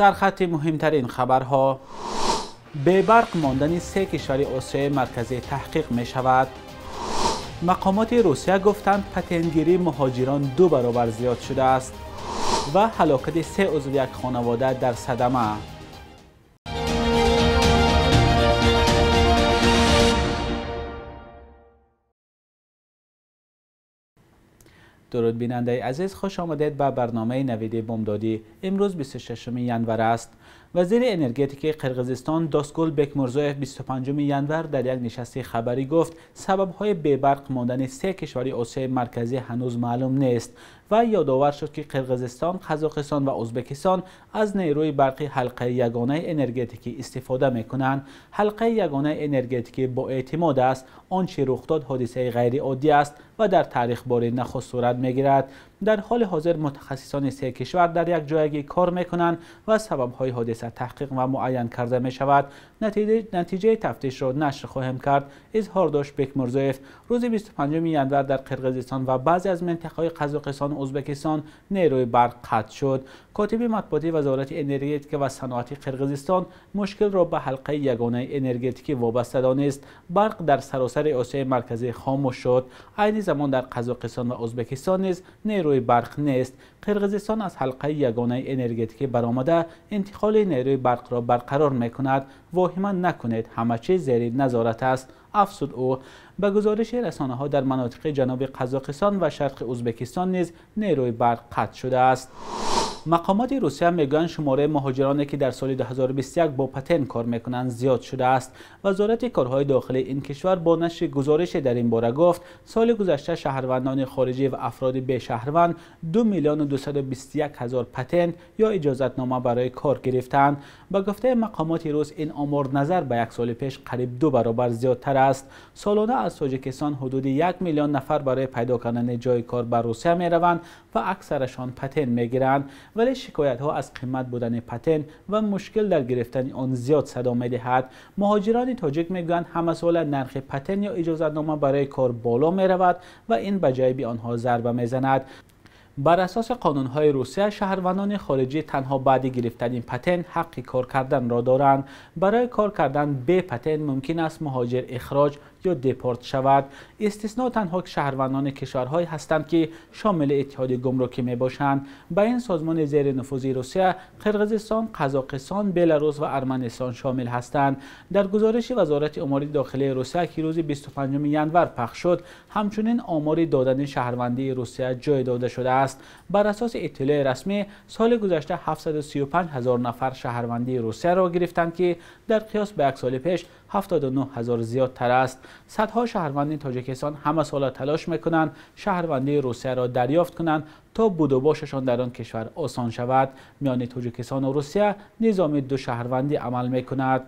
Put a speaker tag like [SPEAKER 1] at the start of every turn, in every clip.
[SPEAKER 1] Сархати муҳимтарин хабарҳо. Бебарқ мондани се кишвари Осиёи Марказӣ таҳқиқ мешавад. Мақомоти Русия гуфтанд, патентгирии муҳоҷирон 2 баробар зиёд шудааст ва ҳалокати 3 узви як хонавода дар садама. Дуруд бинандаи азиз, хуш омадед ба барномаи навиди бомдодӣ. Имрӯз 26 январ аст. Вазири энергетикаи Қирғизистон Доскул Бекмурзоев 25 январ дар як нишасти хабарӣ гуфт, сабабҳои бебарқ мондани се кишвари Осиёи Марказӣ ҳанӯз маълум нест ва ёдовар шуд, ки Қирғизистон, Қазоқистон ва Ӯзбекистон аз нерӯи барқи ҳалқаи ягонаи энергетикӣ истифода мекунанд. Ҳалқаи ягонаи энергетикӣ боэътимод аст. Он чи рух дод ҳодисаи ғайриоддӣ аст ва дар таърих бори нахуст сурат мегирад. Дар ҳоли ҳозир мутахассисони се кишвар дар як ҷойгӣ кор мекунанд ва сабабҳои ҳодиса таҳқиқ ва муайян карда мешавад. Натиҷаи тафтишро нашр хоҳем кард, изҳор дошт Бекмурзоев. Рӯзи 25 январ дар Қирғизистон ва баъзе аз минтақаҳои Қазоқистон ва Ӯзбекистон нерӯи барқ қатъ шуд. Котиби матбуоти Вазорати энергетика ва саноати Қирғизистон мушкилро ба ҳалқаи ягонаи энергетикӣ вобаста донист. Барқ дар саросари Осиёи Марказӣ хомӯш шуд. Айни замон дар Қазоқистон ва Ӯзбекистон низ нерӯи барқ нест. Қирғизистон аз ҳалқаи ягонаи энергетикӣ баромада интиқоли нерӯи барқро барқарор мекунад. Воҳима накунед, ҳама чиз зери назорат аст, афзуд ӯ. Ба гузориши расонаҳо дар манотиқи ҷануби Қазоқистон ва шарқи Ӯзбекистон низ нерӯи барқ қатъ шудааст. Мақомоти Русия мегӯянд, шумораи муҳоҷироне ки дар соли 2021 бо патент кор мекунанд зиёд шудааст. Вазорати корҳои дохилии ин кишвар бо нашри гузорише дар ин бора гуфт, соли гузашта шаҳрвандони хориҷӣ ва афроди бешаҳрванд 2 221 000 патент ё иҷозатнома барои кор гирифтанд. Ба гуфтаи мақомоти рус, ин омор назар ба як соли пеш қариб 2 баробар зиёдтар аст. Солона аз Тоҷикистон ҳудуди 1 миллион нафар барои пайдо кардани ҷои кор ба Русия мераванд ва аксарашон патент мегиранд. Вале шикоятҳо аз қимат будани патент ва мушкил дар гирифтани он зиёд садо медиҳад. Муҳоҷирони тоҷик мегӯянд, ҳамасола нархи патент ё иҷозатнома барои кор боло меравад ва ин ба ҷайби онҳо зарба мезанад. Бар асоси қонунҳои Русия, шаҳрвандони хориҷӣ танҳо баъди гирифтани патент ҳаққи кор карданро доранд. Барои кор кардан бе патент мумкин аст муҳоҷир ихроҷ ё депорт шавад. Истисно танҳо шаҳрвандони кишварҳое ҳастанд, ки шомили иттиҳоди гумрукӣ мебошанд. Ба ин созмони зери нуфузи Русия Қирғизистон, Қазоқистон, Беларус ва Арманистон шомил ҳастанд. Дар гузориши Вазорати умури дохилии Русия, ки рӯзи 25 январ пахш шуд, ҳамчунин омори додани шаҳрвандии Русия ҷой дода шудааст. Бар асоси иттилои расмӣ, соли гузашта 735 ҳазор нафар шаҳрвандии Русияро гирифтанд, ки дар қиёс ба як соли пеш 79 ҳазор зиёдтар аст. Садҳо шаҳрванди Тоҷикистон ҳамасола талош мекунанд шаҳрвандии Русияро дарёфт кунанд то будубошашон дар он кишвар осон шавад. Миёни Тоҷикистон ва Русия низоми душаҳрвандӣ амал мекунад.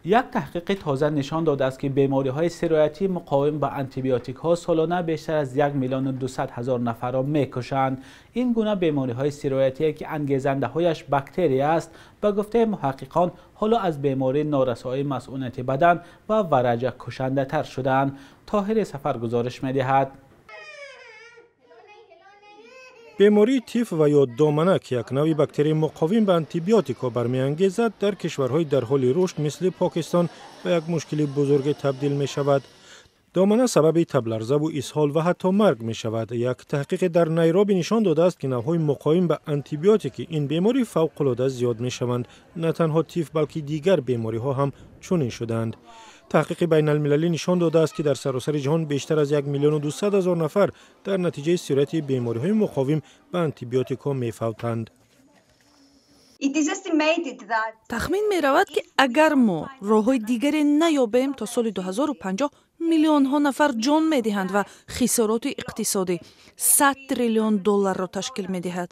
[SPEAKER 1] Як таҳқиқи тоза нишон додааст, ки бемориҳои сироятӣ муқовим ба антибиотикҳо солона бештар аз 1 200 000 нафарро мекушанд. Ин гуна бемориҳои сироятие ки ангезандаҳояш бактерия аст, ба гуфтаи муҳаққиқон ҳоло аз бемории норасоии масъунияти бадан ва вараҷа кушандатар шудаанд. Тоҳири Сафар гузориш медиҳад.
[SPEAKER 2] Бемории тиф ва ё домана, ки як навъи бактерияи муқовим ба антибиотикҳо бармеангезад, дар кишварҳои дар ҳоли рушд мисли Покистон ба як мушкили бузурге табдил мешавад. Домана сабаби табларзаву исҳол ва ҳатто марг мешавад. Як таҳқиқе дар Найроби нишон додааст, ки навъҳои муқовим ба антибиотики ин беморӣ фавқулода зиёд мешаванд. На танҳо тиф, балки дигар бемориҳо ҳам чунин шудаанд. Таҳқиқи байналмилалӣ нишон додааст, ки дар саросари ҷаҳон бештар аз 1 200 000 нафар дар натиҷаи сирояти бемориҳои муқовим ба антибиотикҳо мефавтанд.
[SPEAKER 3] Тахмин меравад, ки агар мо роҳҳои дигаре наёбем, то соли 2050 миллионҳо нафар ҷон медиҳанд ва хисороти иқтисодӣ 100 триллион долларро ташкил медиҳад.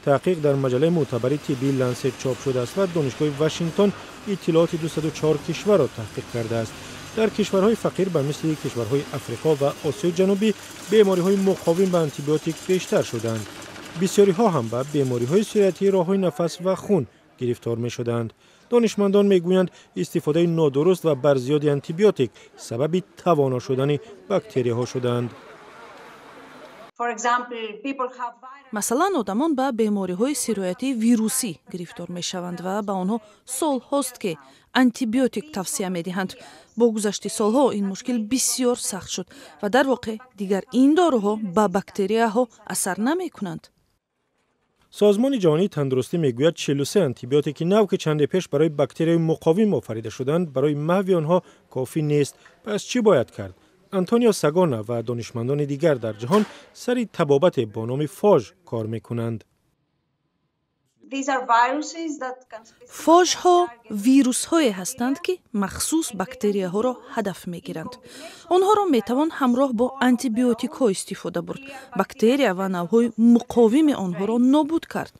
[SPEAKER 2] Таҳқиқ дар маҷаллаи мӯътабари тиббии Лансет чоп шудааст ва донишгоҳи Вашингтон иттилооти 204 кишварро таҳқиқ кардааст. Дар кишварҳои фақир ба мисли кишварҳои Африқо ва Осиёи Ҷанубӣ бемориҳои муқовим ба антибиотик бештар шуданд. Бисёриҳо ҳам ба бемориҳои сироятии роҳҳои нафас ва хун гирифтор мешуданд. Донишмандон мегӯянд, истифодаи нодуруст ва барзиёди антибиотик сабаби тавоно шудани бактерияҳо шуданд.
[SPEAKER 3] Масалан, одамон ба бемориҳои сироятии вирусӣ гирифтор мешаванд ва ба онҳо солҳост, ки антибиотик тавсия медиҳанд. Бо гузашти солҳо ин мушкил бисёр сахт шуд ва дар воқеъ дигар ин доруҳо ба бактерияҳо асар намекунанд.
[SPEAKER 2] Созмони ҷаҳонии тандурустӣ мегӯяд, 43 антибиотики нав, ки чанде пеш барои бактерияи муқовим офарида шуданд, барои маҳви онҳо кофӣ нест. Пас чӣ бояд кард? Антонио Сагона ва донишмандони дигар дар ҷаҳон сари табобате бо номи фож кор мекунанд.
[SPEAKER 3] Фожҳо вирусҳое ҳастанд, ки махсус бактерияҳоро ҳадаф мегиранд. Онҳоро метавон ҳамроҳ бо антибиотикҳо истифода бурд, бактерия ва навъҳои муқовими онҳоро нобуд кард.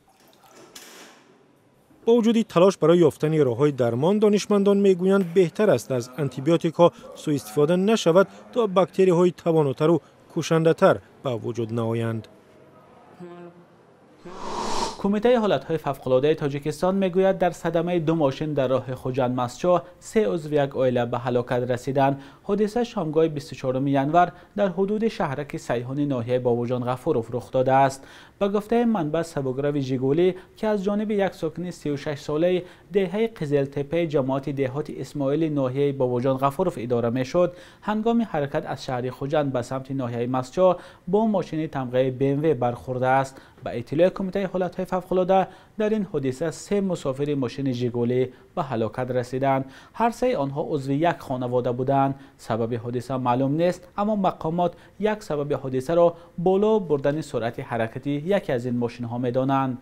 [SPEAKER 2] Бо вуҷуди талош барои ёфтани роҳҳои дармон, донишмандон мегӯянд, беҳтар аст аз антибиотикҳо суистифода нашавад, то бактерияҳои тавонотару кушандатар ба вуҷуд наоянд.
[SPEAKER 1] Кумитаи ҳолатҳои фавқулодаи Тоҷикистон мегӯяд, дар садамаи ду мошин дар роҳи Хуҷанд Мастчоҳ се узви як оила ба ҳалокат расиданд. Ҳодиса шомгоҳи 24 январ дар ҳудуди шаҳраки Сайҳуни ноҳияи Бобоҷон Ғафуров рух додааст. Ба гуфтаи манбаъ, сабукрави Жигулӣ, ки аз ҷониби як сокини 36-солаи деҳаи Қизилтепаи ҷамоати деҳоти Исмоили ноҳияи Бобоҷон Ғафуров идора мешуд, ҳангоми ҳаракат аз шаҳри Хуҷанд ба самти ноҳияи Мастчоҳ бо мошини тамғаи БМВ бархӯрдааст. Ба иттилои Кумитаи ҳолатҳои фавқулода, дар ин ҳодиса се мусофири мошини Жигулӣ ба ҳалокат расиданд. Ҳар сеи онҳо узви як хонавода буданд. Сабаби ҳодиса маълум нест, аммо мақомот як сабаби ҳодисаро боло бурдани суръати ҳаракати яке аз ин мошинҳо медонанд.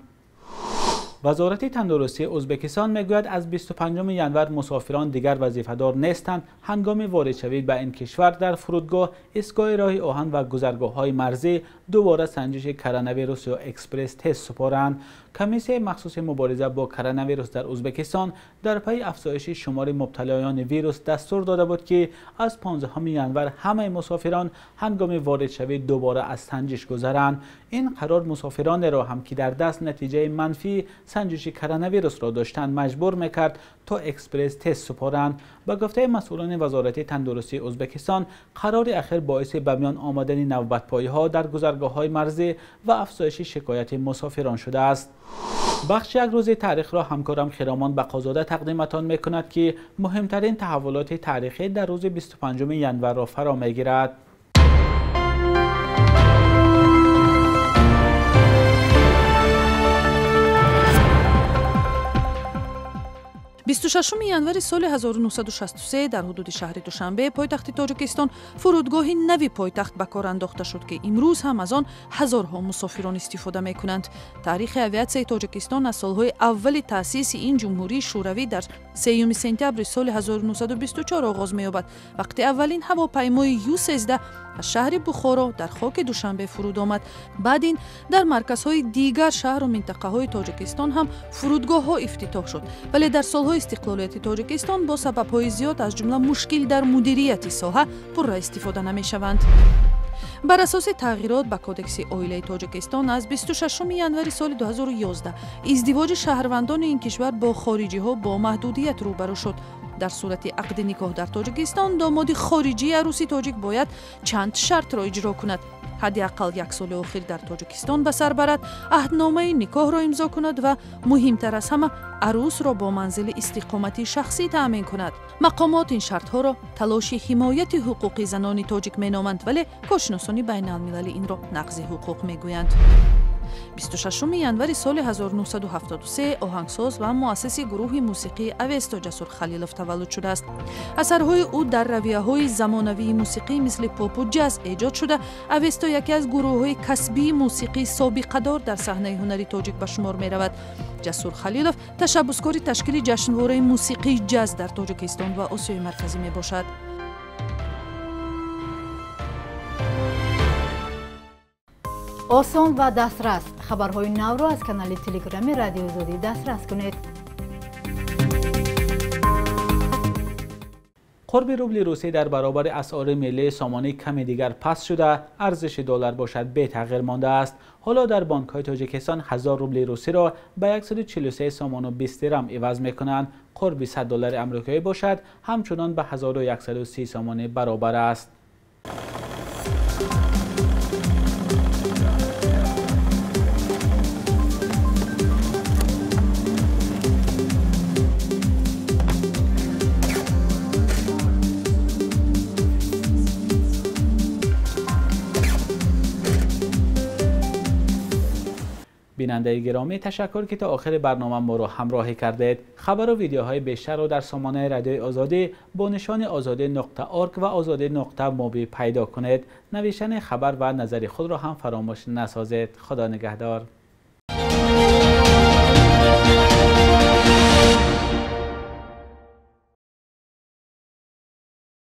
[SPEAKER 1] Вазорати тандурустии Ӯзбекистон мегӯяд, аз 25 январ мусофирон дигар вазифадор нестанд ҳангоми воридшавӣ ба ин кишвар дар фурудгоҳ, истгоҳи роҳи оҳан ва гузаргоҳҳои марзӣ дубора санҷиши коронавирус ё экспресс тест супоранд. Комиссияи махсуси мубориза бо коронавирус дар Ӯзбекистон дар пайи афзоиши шумори мубталоёни вирус дастур дода буд, ки аз 15 январ ҳамаи мусофирон ҳангоми воридшавӣ дубора аз санҷиш гузаранд. Ин қарор мусофиронеро ҳам, ки дар даст натиҷаи манфии санҷиши коронавирусро доштанд, маҷбур мекард то экспресс тест супоранд. Ба гуфтаи масъулони Вазорати тандурустии Ӯзбекистон, қарори ахир боиси ба миён омадани навбатпоиҳо дар гузаргоҳҳои марзӣ ва афзоиши шикояти мусофирон шудааст. Бахши як рӯзи таърихро ҳамкорам Хиромон Бақозода тақдиматон мекунад, ки муҳимтарин таҳаввулоти таърихӣ дар рӯзи 25 январро фаро мегирад.
[SPEAKER 3] 26 январи соли 1963 дар ҳудуди шаҳри Душанбе, пойтахти Тоҷикистон, фурудгоҳи нави пойтахт ба кор андохта шуд, ки имрӯз ҳам аз он ҳазорҳо мусофирон истифода мекунанд. Таърихи авиатсияи Тоҷикистон аз солҳои аввали таъсиси ин ҷумҳурии шӯравӣ дар 3 сентябри соли 1924 оғоз меёбад, вақти аввалин ҳавопаймои Ю-13 аз шаҳри Бухоро дар хоки Душанбе фуруд омад. Баъд ин дар марказҳои дигар шаҳру минтақаҳои Тоҷикистон ҳам фурудгоҳҳо ифтитоҳ шуд, вале дар солҳои истиқлолияти Тоҷикистон бо сабабҳои зиёд, аз ҷумла мушкил дар мудирияти соҳа, пурра истифода намешаванд. Бар асоси тағйирот ба Кодекси оилаи Тоҷикистон аз 26 январи соли 2011 издивоҷи шаҳрвандони ин кишвар бо хориҷиҳо бо маҳдудият рӯбарӯ шуд. Дар сурати ақди никоҳ дар Тоҷикистон домоди хориҷии арӯси тоҷик бояд чанд шартро иҷро кунад: ҳадди ақал як соли охир дар Тоҷикистон ба сар барад, аҳдномаи никоҳро имзо кунад ва муҳимтар аз ҳама, арӯсро бо манзили истиқоматии шахсӣ таъмин кунад. Мақомот ин шартҳоро талоши ҳимояти ҳуқуқи занони тоҷик меноманд, вале коршиносони байналмилалӣ инро нақзи ҳуқуқ мегӯянд. 26 январи соли 1973 оҳангсоз ва муассиси гурӯҳи мусиқии Авесто Ҷасур Халилов таваллуд шудааст. Асарҳои ӯ дар равияҳои замонавии мусиқӣ мисли попу ҷаз эҷод шуда, Авесто яке аз гурӯҳҳои касбии мусиқии собиқадор дар саҳнаи ҳунари тоҷик ба шумор меравад. Ҷасур Халилов ташаббускори ташкили ҷашнвораи мусиқии ҷаз дар Тоҷикистон ва Осиёи Марказӣ мебошад.
[SPEAKER 4] Осон ва дастрас хабарҳои навро аз канали Телеграми Радиои Озодӣ дастрас кунед.
[SPEAKER 1] Қурби рубли русӣ дар баробари асъори миллии сомонӣ каме дигар паст шуда, арзиши доллар бошад бетағйир мондааст. Ҳоло дар бонкҳои Тоҷикистон 1000 рубли русиро ба 143 сомону 20 дирам иваз мекунанд. Қурби 100 доллари амрикоӣ бошад ҳамчунон ба 1130 сомонӣ баробар аст. Бинандаи гиромӣ, ташаккур, ки то охири барнома моро ҳамроҳӣ кардед. Хабару видеоҳои бештарро дар сомонаи Радиои Озодӣ бо нишони ozodi.org ва ozodi.mobi пайдо кунед. Навиштани хабар ва назари худро ҳам фаромӯш насозед. Худо нигаҳдор.